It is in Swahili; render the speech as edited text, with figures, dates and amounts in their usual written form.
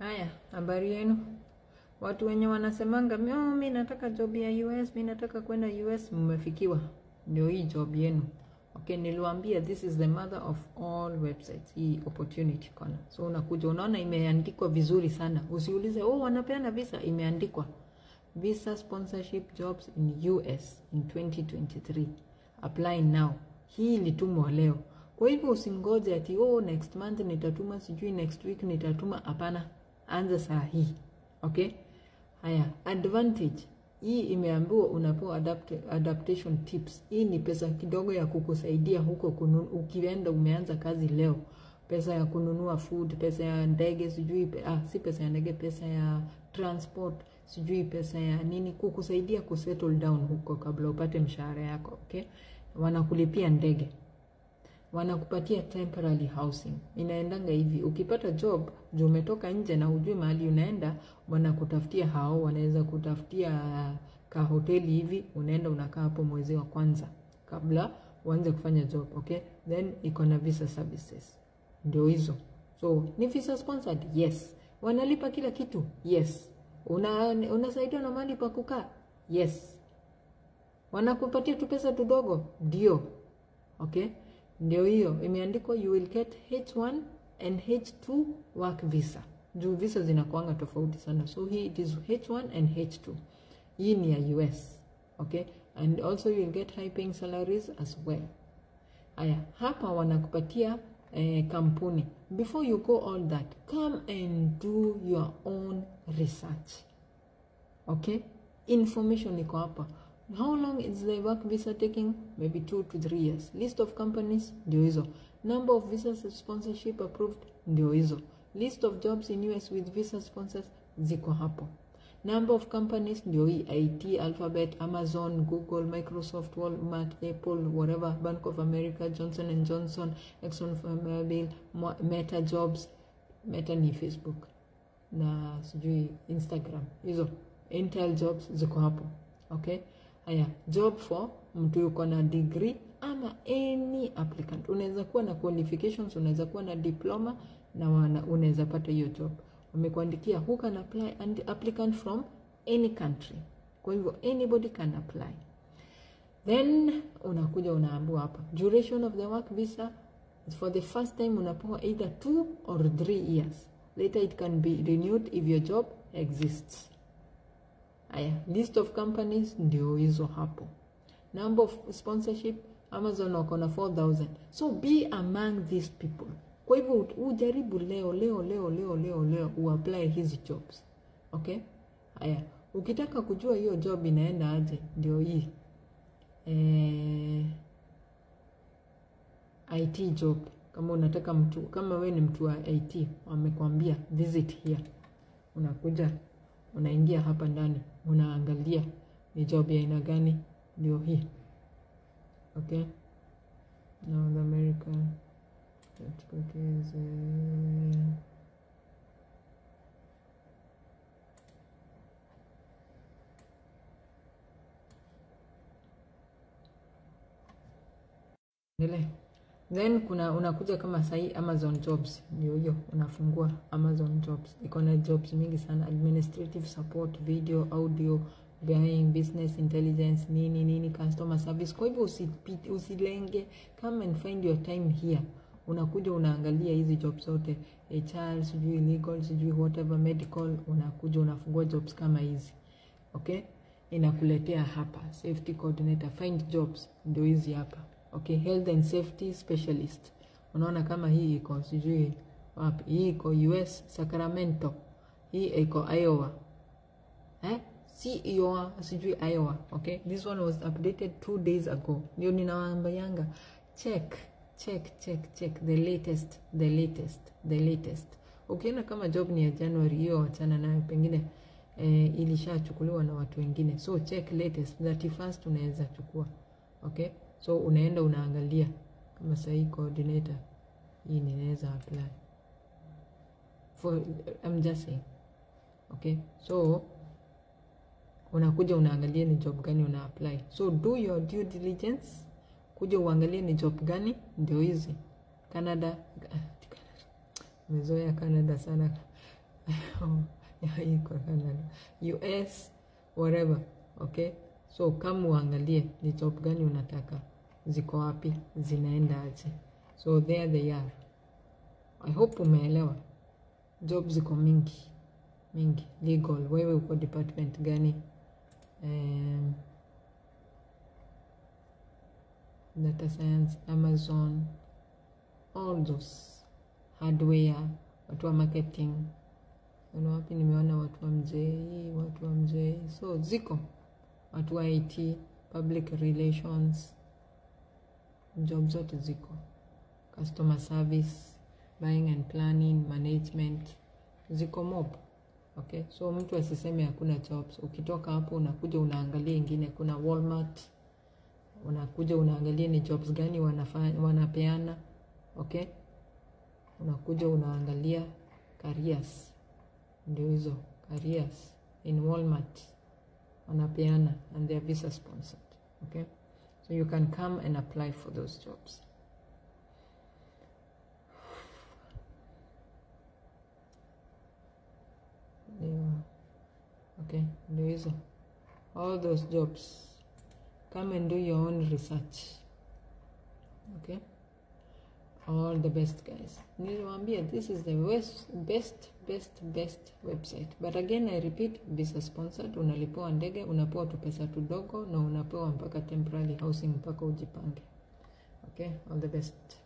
Haya, habari yenu. Watu wenye wanasemanga mimi nataka job ya US, mimi nataka kwenda US, mmefikiwa. Ndio hii job yenu. Okay, niliwaambia this is the mother of all websites, hii Opportunity Corner. So unakuja unaona imeandikwa vizuri sana. Usiulize, oh, wanapeana visa, imeandikwa visa sponsorship jobs in US in 2023. Apply now. Hii ilitumwa leo. Kwa hivyo usingoje ati oh, next month nitatuma, sijui next week nitatuma. Hapana, anza saa hii. Okay? Haya, advantage. Hii imeambiwa unapewa adaptation tips. Hii ni pesa kidogo ya kukusaidia huko ukienda umeanza kazi leo. Pesa ya kununua food, pesa ya ndege, sijui si pesa ya ndege, pesa ya transport, sijui pesa ya nini, kukusaidia kusettle down huko kabla upate mshahara yako, okay? Wanakulipia ndege. Wanakupatia temporary housing. Inaendanga hivi, ukipata job, juu umetoka nje na hujui mahali unaenda, wanakutafutia hao, wanaweza kutafutia ka hoteli hivi, unaenda unakaa hapo mwezi wa kwanza kabla uanze kufanya job, okay? Then iko na visa services. Ndio hizo. So, ni visa sponsored? Yes. Wanalipa kila kitu? Yes. Unasaidiwa na mahali pa kukaa? Yes. Wanakupatia tu pesa tudogo? Ndio. Okay? Ndio hiyo imeandikwa you will get H1 and H2 work visa. Juu visa zinakuanga tofauti sana. So here it is H1 and H2. Hii ni ya US. Okay? And also you will get high paying salaries as well. Aya, hapa wanakupatia kampuni. Before you go all that, come and do your own research. Okay? Information iko hapa. How long is the work visa taking? Maybe 2 to 3 years. List of companies, ndio hizo. Number of visas sponsorship approved, ndio hizo. List of jobs in US with visa sponsors, ziko hapo. Number of companies, ndio hii, IT, Alphabet, Amazon, Google, Microsoft, Walmart, Apple, whatever, Bank of America, Johnson & Johnson, ExxonMobil, Meta Jobs, Meta ni Facebook, na sijui Instagram, hizo. Intel Jobs, ziko hapo. Okay? Aya, job for mtu yuko na degree ama any applicant. Unaweza kuwa na qualifications, unaweza kuwa na diploma na unaweza pata hiyo job. Wamekuandikia who can apply and applicant from any country. Kwa hivyo anybody can apply. Then unakuja unaambiwa hapa duration of the work visa for the first time unapewa either 2 or 3 years. Later it can be renewed if your job exists. Aya, list of companies ndio hizo hapo. Number of sponsorship, Amazon wako na 4,000. So be among these people. Kwa hivyo ujaribu leo leo leo leo leo leo uapply hizi jobs. Okay? Aya, ukitaka kujua hiyo job inaenda aje, ndio hii. IT job. Kama unataka mtu, kama wewe ni mtu wa IT, wamekwambia visit here. Unakuja, unaingia hapa ndani, unaangalia ni job ya aina gani, ndio hii. Okay? North America. Then kuna unakuja kama sahi Amazon Jobs, ndio hiyo unafungua Amazon Jobs. Iko na jobs mingi sana, administrative support, video, audio, buying, business intelligence, nini nini, customer service. Kwa hivyo usilenge, come and find your time here. Unakuja unaangalia hizi jobs zote, HR, sijui legal, sijui whatever, medical, unakuja unafungua jobs kama hizi. Okay? Inakuletea hapa safety coordinator, find jobs, ndio hizi hapa. Okay, health and safety specialist. Unaona kama hii iko sijui wapi, hii iko US Sacramento, hii iko Iowa. Si Iowa, sijui Iowa. Okay, this one was updated 2 days ago. Ndio ninawaambianga check check check check the latest, the latest, the latest. Ukiona kama job ni ya January, hiyo achana nayo, pengine ilishachukuliwa na watu wengine. So check latest 31st unaweza chukua. Okay? So unaenda unaangalia kama sahi coordinator hii ninaweza apply for, I'm just saying. Okay, so unakuja unaangalia ni job gani una apply. So do your due diligence, kuja uangalie ni job gani, ndio hizi Canada, Canada. Nimezoea Canada sana. Iko Canada, US, whatever. Okay, so kama uangalie ni job gani unataka, ziko wapi, zinaenda aje. So there they are. I hope umeelewa. Job ziko mingi mingi. Legal, wewe uko department gani? Data science, Amazon, all those hardware, watu wa marketing. Kuna wapi nimeona watu wa mjei, watu wa mjei. So ziko watu wa IT, public relations, job zote ziko, customer service, buying and planning, management, ziko mob. Okay, so mtu asiseme hakuna jobs. Ukitoka hapo unakuja unaangalia ingine, kuna Walmart, unakuja unaangalia ni jobs gani wanapeana. Okay, unakuja unaangalia careers, ndio hizo careers in Walmart wanapeana, and they are visa sponsored. Okay, so you can come and apply for those jobs. Yeah. Okay, ndio hizo, all those jobs. Come and do your own research. Okay, all the best, guys. Niliwaambia this is the best best best website, but again I repeat, visa sponsored, unalipewa ndege, unapewa tu pesa tudogo, na unapewa mpaka temporary housing mpaka ujipange. Okay, all the best.